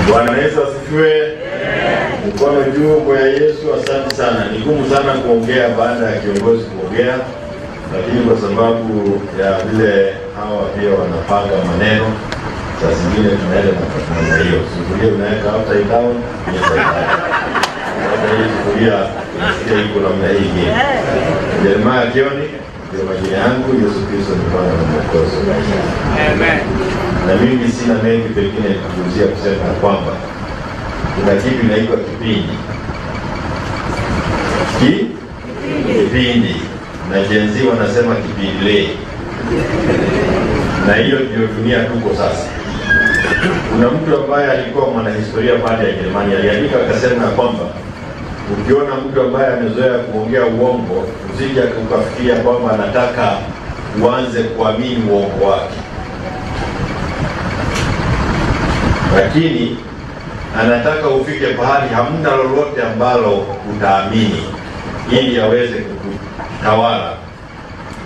Bwana Yesu asifiwe. Mkono juu kwa Yesu. Asante sana. Ni gumu sana kuongea baada ya kiongozi kuongea, lakini kwa sababu ya vile hawa pia wanapanga maneno, saa zingine tunaenda na namna hiyo. Sufuria unaweka upside down, inside down. Sasa hii sufuria unasikia iko namna hii ingine. Jeremiah Kioni ndio majina yangu. Yesu Kristo ni Bwana na Mwokozi wa maisha yangu. Amen. Na mimi sina mengi pengine kuguzia kusema ya kwamba kuna kitu inaitwa kipindi kipindi, na Gen Z wanasema kipindile, na hiyo ndio dunia tuko sasa. Kuna mtu ambaye alikuwa mwanahistoria pale ya Jerumani aliandika akasema ya kwamba ukiona mtu ambaye amezoea kuongea uongo, usije ukafikiria kwamba anataka uanze kuamini uongo wake, lakini anataka ufike pahali hamna lolote ambalo utaamini ili aweze kukutawala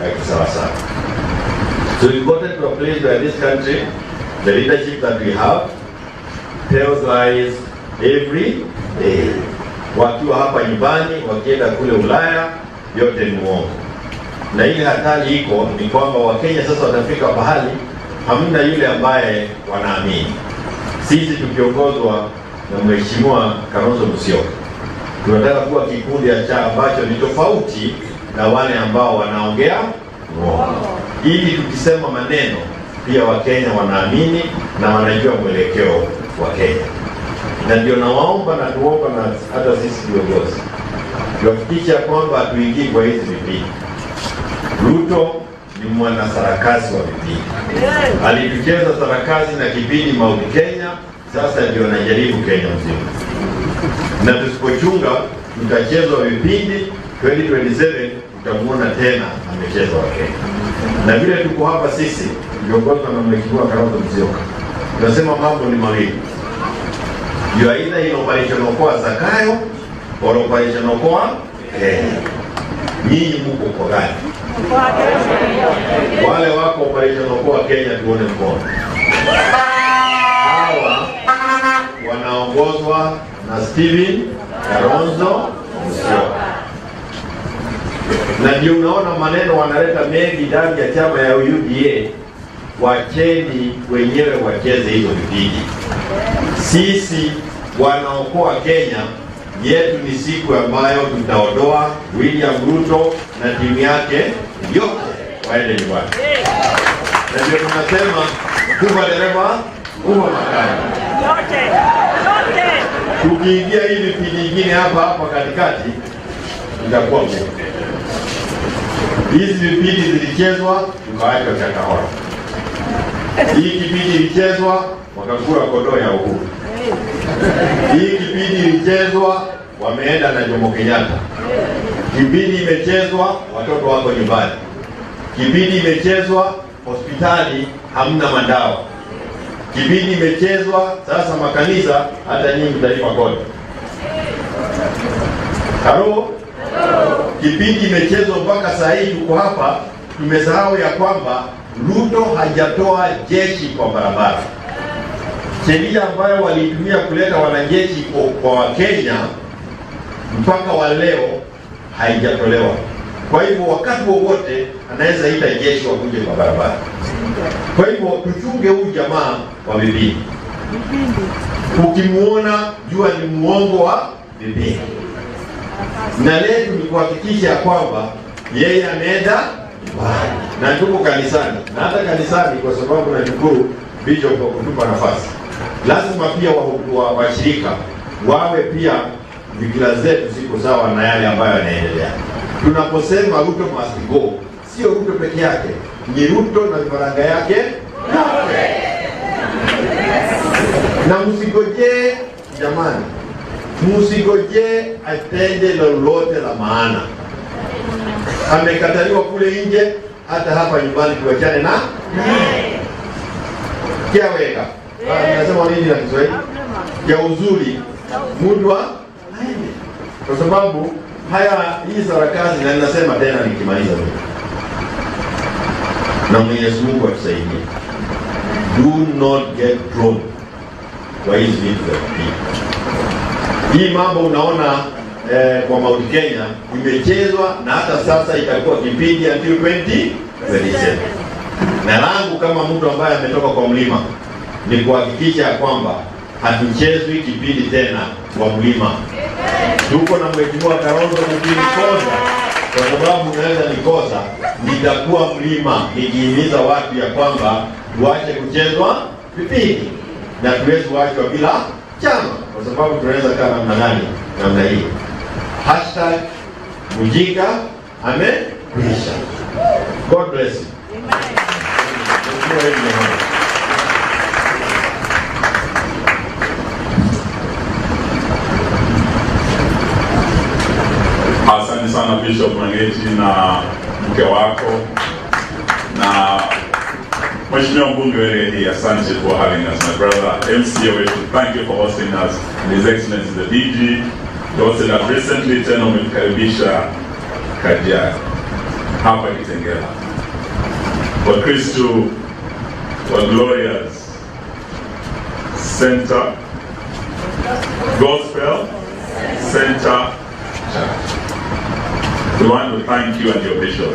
na kisawasawa. So we've gotten to a place where this country, the leadership that we have, tells lies every day. Wakiwa hapa nyumbani, wakienda kule Ulaya, yote ni uongo. Na ile hatari iko ni kwamba Wakenya sasa watafika pahali hamna yule ambaye wanaamini. Sisi tukiongozwa na Mheshimiwa Kalonzo Musyoka tunataka kuwa kikundi cha ambacho ni tofauti na wale ambao wanaongea uongo, ili tukisema maneno pia Wakenya wanaamini na wanajua mwelekeo wa Kenya. Na ndio nawaomba na tuomba na hata sisi viongozi tuhakikisha kwamba hatuingii kwa hizi vipindi. Ruto ni mwanasarakasi wa vipindi, alitucheza sarakasi na kipindi Mount Kenya, sasa ndio anajaribu Kenya mzima, na tusipochunga tutachezwa vipindi 2027 utamuona tena amecheza wa Kenya. Na vile tuko hapa sisi tukiongozwa na Mheshimiwa Kalonzo Musyoka, tunasema mambo ni mawili, you are either in Operation Okoa Zakayo or Operation Okoa Kenya. Nyinyi mko kwa gani? Wale wako Operation Okoa Kenya, tuone mkono. Hawa wanaongozwa na Steven Kalonzo Musyoka, na ndio unaona maneno wanaleta mengi ndani ya chama ya UDA. Wacheni wenyewe wacheze hizo vipindi. Sisi wanaokoa Kenya yetu ni siku ambayo tutaondoa William Ruto na timu yake yote waende nyumbani, na ndio tunasema kufa dereva kufa makanga. Yote. Yote. Tukiingia hii vipindi nyingine hapa hapa katikati itakuwa ngumu. Hizi vipindi zilichezwa tukawachwa Shakahola. Hii kipindi ilichezwa wakakula kondoo ya Uhuru. Hii kipindi ilichezwa wameenda na Jomo Kenyatta. Kipindi imechezwa watoto wako nyumbani. Kipindi imechezwa hospitali hamna madawa. Kipindi imechezwa sasa makanisa, hata nyinyi mtalipa kodi. Halo? Kipindi imechezwa mpaka saa hii tuko hapa, tumesahau ya kwamba Ruto hajatoa jeshi kwa barabara. Sheria ambayo waliitumia kuleta wanajeshi kwa Wakenya mpaka wa leo haijatolewa. Kwa hivyo wakati wowote anaweza ita jeshi wakuje kwa barabara. Kwa hivyo tuchunge huyu jamaa wa vipindi. Ukimuona jua ni muongo wa vipindi, na letu ni kuhakikisha kwamba yeye ameenda nyumbani, na tuko kanisani, na hata kanisani, kwa sababu nashukuru Bishop kwa kutupa nafasi, lazima pia washirika wawe pia fikira zetu ziko sawa na yale ambayo yanaendelea. Tunaposema Ruto must go, sio Ruto peke yake, ni Ruto na vifaranga yake yote. Na msigojee jamani, msigojee atende lolote la maana. Amekataliwa kule nje, hata hapa nyumbani tuachane na kiaweka. Nasema nini na Kiswahili? Ya uzuri mtu aende, kwa sababu haya hii sarakasi, na ninasema tena nikimaliza mimi, na Mwenyezi Mungu atusaidie, do not get drawn kwa hizi vitu za kipindi. Hii mambo unaona kwa Mount Kenya imechezwa na hata sasa itakuwa kipindi until 2027. Na langu kama mtu ambaye ametoka kwa mlima ni kuhakikisha ya kwamba hatuchezwi kipindi tena kwa mlima. Tuko na Mheshimiwa Kalonzo, mkinikosa, kwa sababu unaweza nikosa, nitakuwa mlima nikihimiza watu ya kwamba tuache kuchezwa vipindi na tuwezi kuachwa bila chama, kwa sababu tunaweza kaa namna gani? Namna hii. #MjingaAmekwisha. God bless you. Mheshimiwa Eli Nyamwaya. Asante sana, Bishop Mangeti na mke wako na Mheshimiwa mbunge wa area hii, asante for having us, my brother. MCA wetu, thank you for hosting us. And His Excellency the DG, you hosted us recently, tena umetukaribisha Kajiado hapa Kitengela. Wakristo wa Glorious Center Gospel Center Church, we want to thank you and your bishop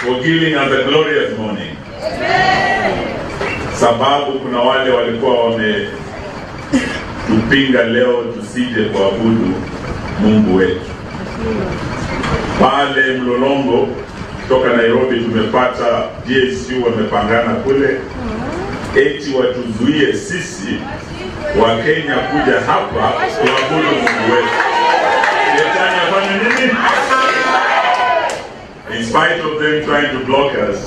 for giving us a glorious morning. Sababu kuna wale walikuwa wametupinga leo tusije kuabudu Mungu wetu. Pale Mlolongo kutoka Nairobi tumepata GSU wamepangana kule eti watuzuie sisi Wakenya kuja hapa kuabudu Mungu wetu. Shetani afanye nini? In spite of them trying to block us,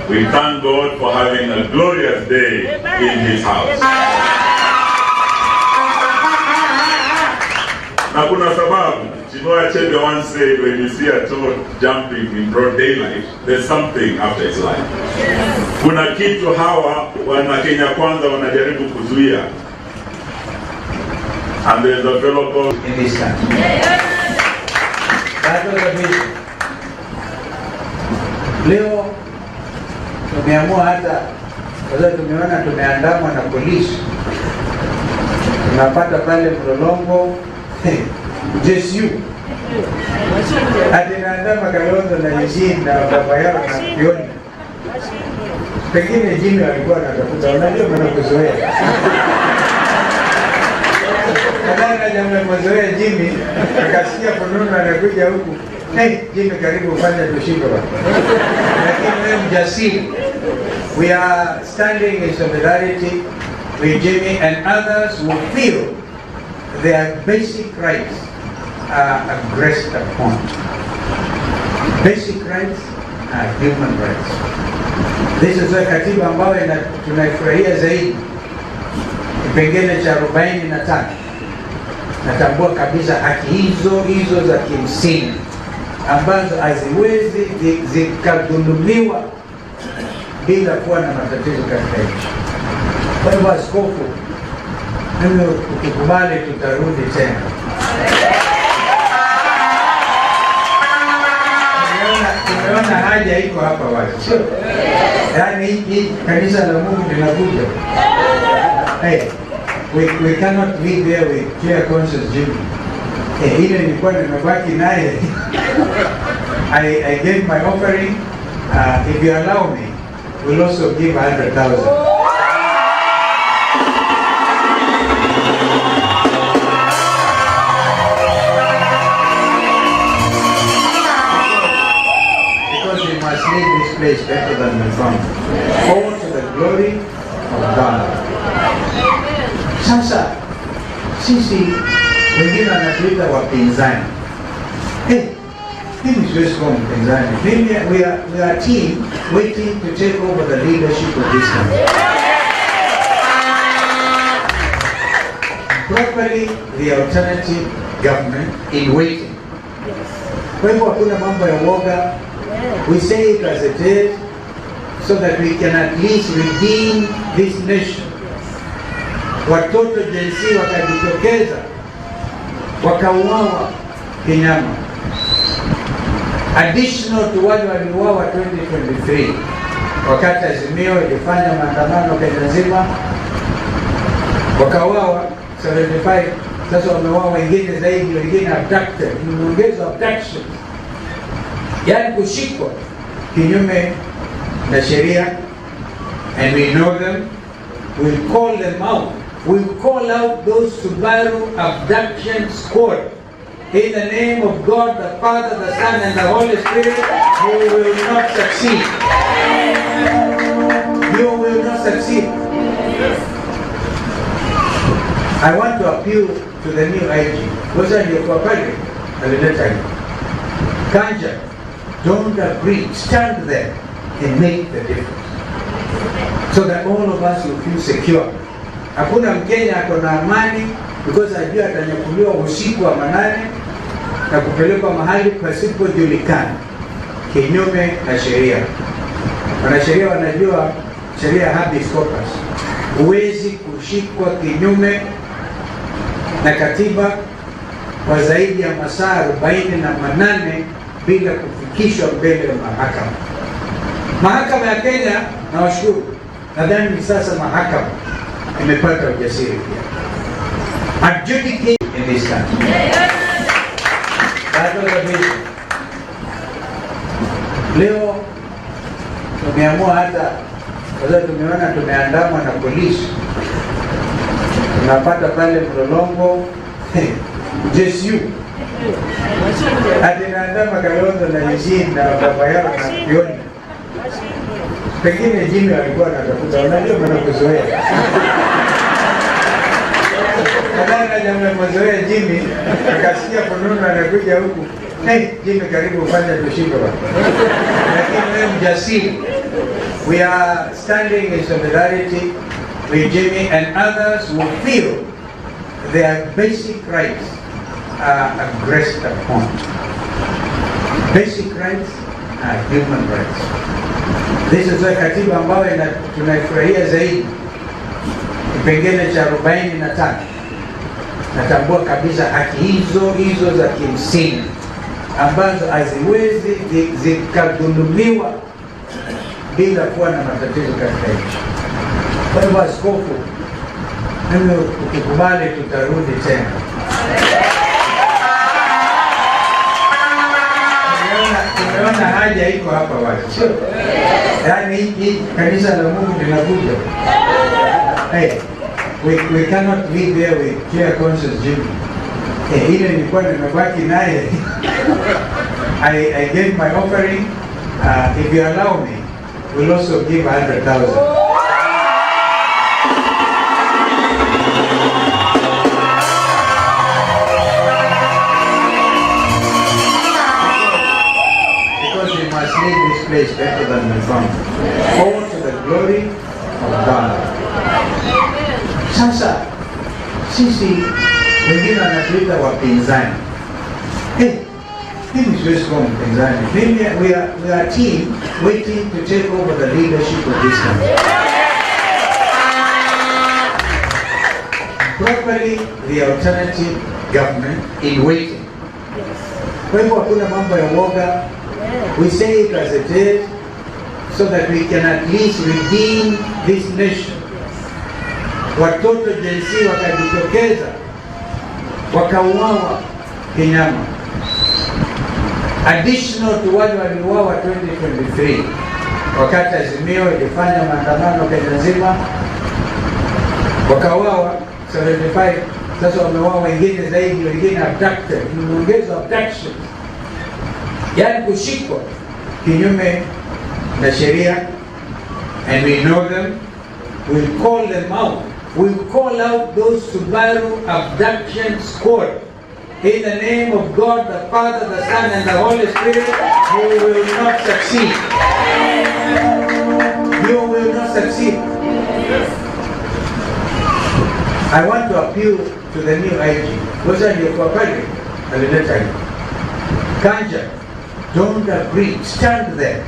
we thank God for having a glorious day in His house. Na kuna sababu. Chinua Achebe once said, "When you see a toad jumping in broad daylight, there's something after its life." Kuna kitu hawa wana Kenya Kwanza wanajaribu kuzuia. And there's a fellow called in this country. That was a vision. Leo tumeamua hata kwa sababu tumeona tumeandamwa na polisi, tunapata pale Mlolongo GSU ati naandama Kalonzo na Eugene na baba yao na Kioni. Pengine Jimmy alikuwa anatafuta, unajua mnakuzoea. Nadhani jamaa mmezoea Jimmy, akasikia fununu anakuja huku. "Hey, Jimmy, karibu ufanye tushindwe bwana." Lakini wewe mjasiri. We are standing in solidarity with Jimmy and others who feel their basic rights are aggressed upon. Basic rights are human rights. This is a katiba ambayo tunaifurahia zaidi, kipengele cha 45 natambua kabisa haki hizo hizo za kimsingi ambazo haziwezi zikadhulumiwa bila kuwa na matatizo katika nchi. Kwa hivyo, askofu, mimi ukikubali, tutarudi tena. Tumeona haja iko hapa wazi, sio? Yaani hii kanisa la Mungu linakuja. Hey, we cannot live there with clear conscience, Jimmy. Hey, ile nilikuwa nimebaki naye. I gave my offering. If you allow me, we'll also give 100,000. Because we must leave this place better than we found it. All to the glory of God. Sasa sisi wengine wanatuita wapinzani. Hey, mimi siwezi kuwa mpinzani. Mimi we are a team waiting to take over the leadership of this country. Properly the alternative government in waiting. Kwa hivyo hakuna mambo ya uoga. We say it as it is so that we can at least redeem this nation. Watoto Gen Z wakajitokeza wakauawa kinyama, additional to wale waliuawa 2023. Wakati Azimio ilifanya maandamano Kenya nzima, wakauawa 75. Sasa wameuawa wengine zaidi, wengine abducted, imeongezwa abduction, yaani kushikwa kinyume na sheria. And we know them, we'll call them out. We'll call out those Subaru abduction squad. In the name of God, the Father, the Son, and the Holy Spirit, you will not succeed. You will not succeed. I want to appeal to the new IG. Kwanza aliyekuwa pale alileta hiyo. Kanja, don't agree, stand there and make the difference, so that all of us will feel secure. Hakuna Mkenya ako na amani because ajua atanyakuliwa usiku wa manane na kupelekwa mahali pasipojulikana kinyume na sheria. Wanasheria wanajua sheria habeas corpus. Huwezi kushikwa kinyume na katiba kwa zaidi ya masaa 48 bila kufikishwa mbele ya mahakama. Mahakama ya Kenya, nawashukuru, nadhani sasa mahakama imepata ujasiri pia adjudicate in this country. That was a vision. Leo tumeamua hata kwa sababu tumeona tumeandamwa na polisi, tunapata pale mlolongo JSU ati naandama Kalonzo na Eugene na baba yao na Kioni. Pengine Jimmy alikuwa anatafuta, unajua mnakuzoea. Nadhani jamaa mmezoea Jimmy, akasikia fununu anakuja huku. Hey, Jimmy karibu ufanye tushindwe bwana. Lakini wewe mjasiri. We are standing in solidarity with Jimmy and others who feel their basic rights are aggressed upon. Basic rights are human rights. This is why katiba ambayo tunaifurahia zaidi, kipengele cha 45 natambua kabisa haki hizo hizo za kimsingi ambazo haziwezi zikadhulumiwa bila kuwa na matatizo katika nchi. Kwa hivyo, askofu, mimi ukikubali, tutarudi tena. Tumeona haja iko hapa wazi, sio? Yaani hii kanisa la Mungu linakuja. Hey, we cannot live there with clear conscience, Jimmy. Hey, ile nilikuwa nimebaki naye. I gave my offering. If you allow me, we'll also give 100,000. Because we must leave this place better than we found it. All to the glory of God. Sasa sisi wengine wanatuita wapinzani. Hey, mimi siwezi kuwa mpinzani. Mimi we are a team waiting to take over the leadership of this country. Properly the alternative government in waiting. Kwa hivyo hakuna mambo ya uoga. We say it as it is so that we can at least redeem this nation. Watoto Gen Z wakajitokeza wakauawa kinyama, additional to wale waliuawa 2023 wakati Azimio ilifanya maandamano Kenya nzima, wakauawa 75. Sasa wameuawa wengine zaidi, wengine abducted, imeongezwa abduction, yaani kushikwa kinyume na sheria. And we know them, we'll call them out. We'll call out those Subaru abduction squad. In the name of God, the Father, the Son, and the Holy Spirit, you will not succeed. You will not succeed. I want to appeal to the new IG. Kwanza aliyekuwa pale alileta hiyo. Kanja, don't agree, stand there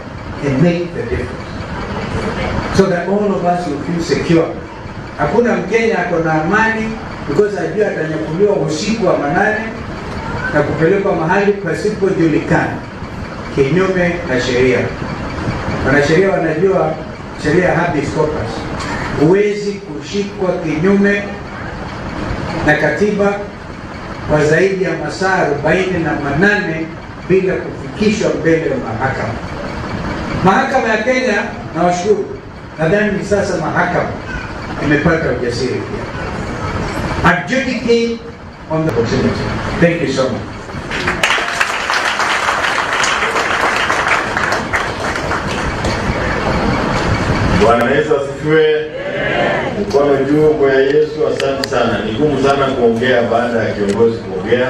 and make the difference, so that all of us will feel secure. Hakuna Mkenya ako na amani because ajua atanyakuliwa usiku wa manane na kupelekwa mahali pasipojulikana kinyume na sheria. Wanasheria wanajua sheria ya habeas corpus, huwezi kushikwa kinyume na katiba kwa zaidi ya masaa 48 bila kufikishwa mbele ya mahakama. Mahakama ya Kenya, nawashukuru, nadhani sasa mahakama imepata ujasiri pia. Adjudicate on the opportunity. Thank you so much. Bwana Yesu asifiwe. Mkono juu kwa Yesu. Asante sana. Ni gumu sana kuongea baada ya kiongozi kuongea,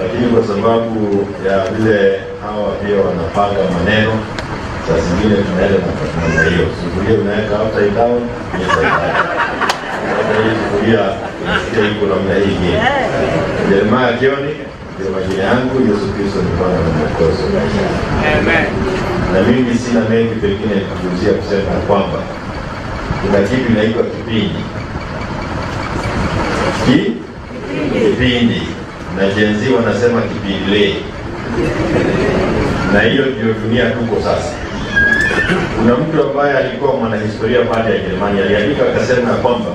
lakini kwa sababu ya vile hawa pia wanapanga maneno, saa zingine tunaenda na namna hiyo. Sufuria unaweka upside down, inside down. Sasa hii sufuria unasikia iko namna hii ingine. Jeremiah Kioni ndio majina yangu. Yesu Kristo ni Bwana na Mwokozi wa maisha yangu. Amen. Na mimi sina mengi pengine kuzungumzia kusema ya kwamba kuna kitu inaitwa kipindi kipindi, na Gen Z wanasema kipindile, na hiyo ndio dunia tuko sasa. Kuna mtu ambaye alikuwa mwanahistoria pale ya Jerumani aliandika akasema ya kwamba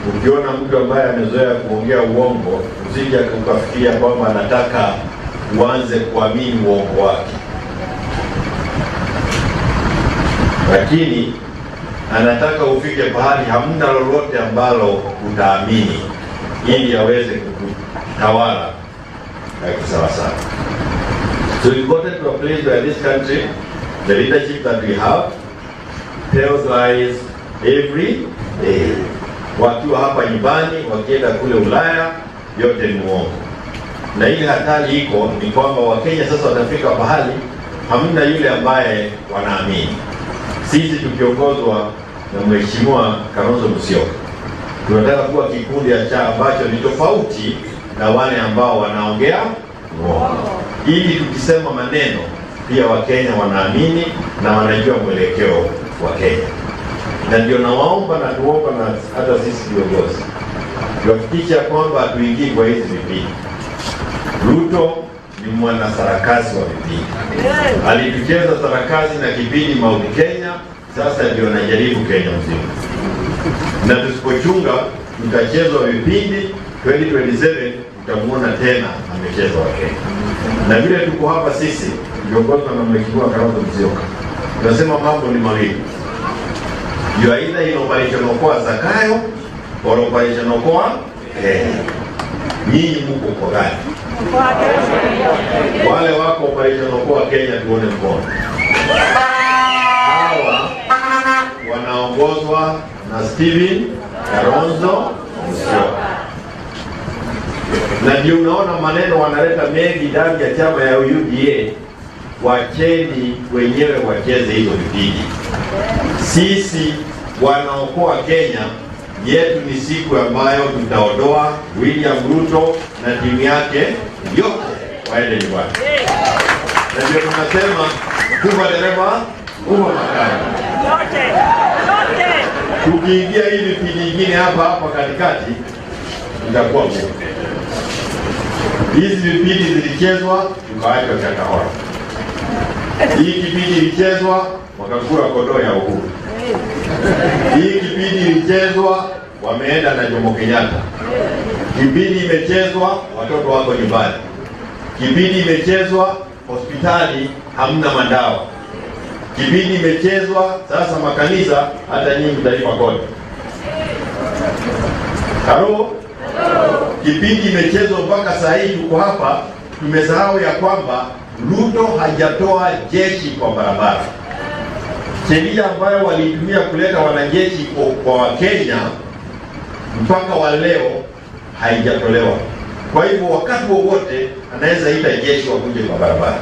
ukiona mtu ambaye amezoea kuongea uongo, usije ukafikiria kwamba anataka uanze kuamini uongo wake, lakini anataka ufike pahali hamna lolote ambalo utaamini ili aweze kukutawala kisawasawa. So we got to a place where this country, the leadership that we have, tells lies every day. Wakiwa hapa nyumbani, wakienda kule Ulaya, yote ni uongo. Na ile hatari iko ni kwamba Wakenya sasa watafika pahali hamna yule ambaye wanaamini. Sisi tukiongozwa na Mheshimiwa Kalonzo Musyoka tunataka kuwa kikundi cha ambacho ni tofauti na wale ambao wanaongea uongo, ili tukisema maneno pia Wakenya wanaamini na wanajua mwelekeo wa Kenya. Na ndio nawaomba na tuomba na hata sisi viongozi tuhakikisha kwamba hatuingii kwa hizi vipindi. Ruto ni mwanasarakasi wa vipindi, alitucheza sarakasi na kipindi Mount Kenya, sasa ndio anajaribu Kenya mzima, na tusipochunga tutachezwa vipindi 2027 utamuona tena amechezwa wa Kenya. Na vile tuko hapa sisi viongozi na Mheshimiwa Kalonzo Musyoka, tunasema mambo ni mawili, you are either in Operation Okoa Zakayo or Operation Okoa Kenya. Nyinyi mko kwa gani? Wale wako Operation Okoa Kenya, tuone mkono. Hawa wanaongozwa na Steven Kalonzo Musyoka, na ndio unaona maneno wanaleta mengi ndani ya chama ya UDA. Wacheni wenyewe wacheze hizo vipindi. Sisi wanaokoa Kenya yetu ni siku ambayo tutaondoa William Ruto na timu yake yote waende nyumbani, na ndio tunasema kufa dereva kufa makanga. Yote. Yote. Tukiingia hii vipindi nyingine hapa hapa katikati itakuwa ngumu. Hizi vipindi zilichezwa tukaachwa Shakahola. Hii kipindi ilichezwa wakakula kondoo ya Uhuru. Hii kipindi ilichezwa wameenda na Jomo Kenyatta. Kipindi imechezwa watoto wako nyumbani. Kipindi imechezwa hospitali hamna madawa. Kipindi imechezwa sasa makanisa, hata nyinyi mtalipa kodi. Halo? Kipindi imechezwa mpaka saa hii tuko hapa, tumesahau ya kwamba Ruto hajatoa jeshi kwa barabara. Sheria ambayo walitumia kuleta wanajeshi kwa Wakenya mpaka wa leo haijatolewa. Kwa hivyo wakati wowote anaweza ita jeshi wakuje kwa barabara.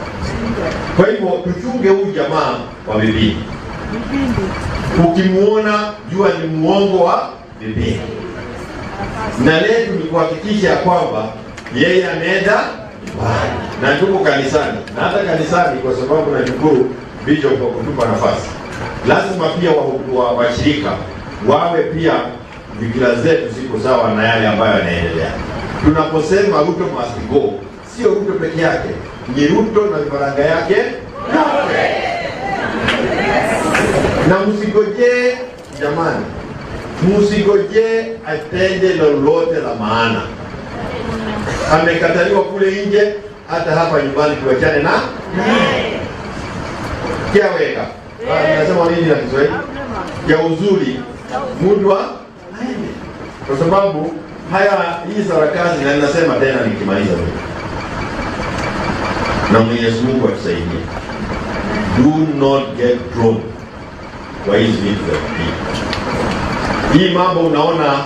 Kwa hivyo tuchunge huyu jamaa wa vipindi. Ukimuona jua ni muongo wa vipindi, na letu ni kuhakikisha kwamba yeye ameenda nyumbani, na tuko kanisani, na hata kanisani, kwa sababu nashukuru Bishop kwa kutupa nafasi, lazima pia washirika wawe pia fikira zetu ziko sawa na yale ambayo yanaendelea. Tunaposema Ruto must go, sio Ruto peke yake, ni Ruto na vifaranga yake yote. Na msigojee jamani, msigojee atende lolote la maana. Amekataliwa kule nje, hata hapa nyumbani tuachane na kiaweka. Nasema nini na Kiswahili? Ya uzuri mtu aende, kwa sababu haya hii sarakasi, na ninasema tena nikimaliza mimi, na Mwenyezi Mungu atusaidie, do not get drawn kwa hizi vitu vya kupiga. Hii mambo unaona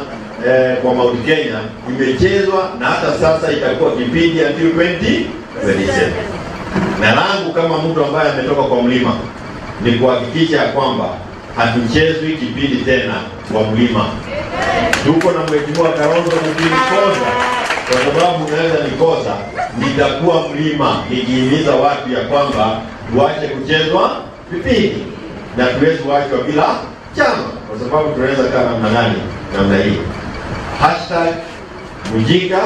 kwa Mount Kenya imechezwa na hata sasa itakuwa kipindi until 2027. Na langu kama mtu ambaye ametoka kwa mlima ni kuhakikisha ya kwamba hatuchezwi kipindi tena kwa mlima. Tuko na Mheshimiwa Kalonzo, mkinikosa, kwa sababu naweza nikosa, nitakuwa mlima nikihimiza watu ya kwamba tuache kuchezwa vipindi na tuwezi wachwa bila chama, kwa sababu tunaweza kaa namna gani namna hii. #Mjinga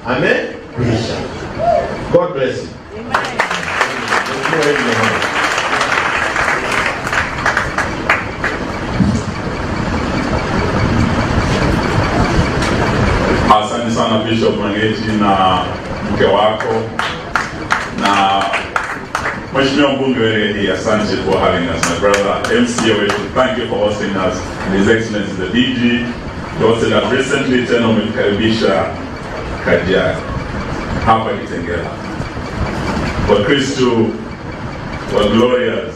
amekwisha. God bless you. Mheshimiwa Eli Nyamani. Asante sana Bishop Mangeti na mke wako na Mheshimiwa mbunge wa area hii, asante for having us, my brother. MCA wetu, thank you for hosting us. And His Excellency the DG, you hosted us recently, tena umetukaribisha Kajiado hapa Kitengela. Wakristo wa Glorious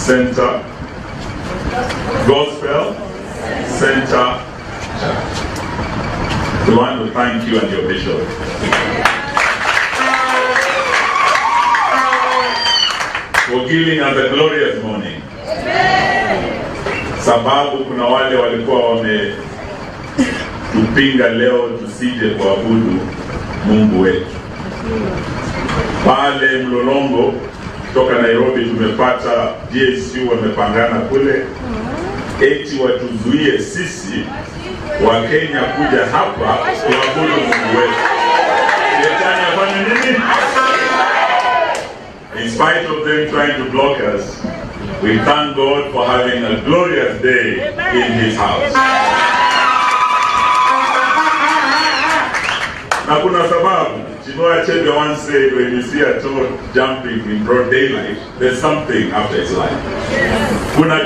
Center Gospel Center Church. We want to thank you and your bishop for giving us a glorious morning. Sababu kuna wale walikuwa wametupinga leo tusije kuabudu Mungu wetu. Pale Mlolongo kutoka Nairobi tumepata GSU wamepangana kule eti watuzuie sisi wa Kenya kuja hapa kuabudu Mungu wetu. Shetani afanye nini? In spite of them trying to block us, we thank God for having a glorious day in His house. Na kuna sababu Chinua Achebe once said, when you see a toad jumping in broad daylight, there's something after its life. Kuna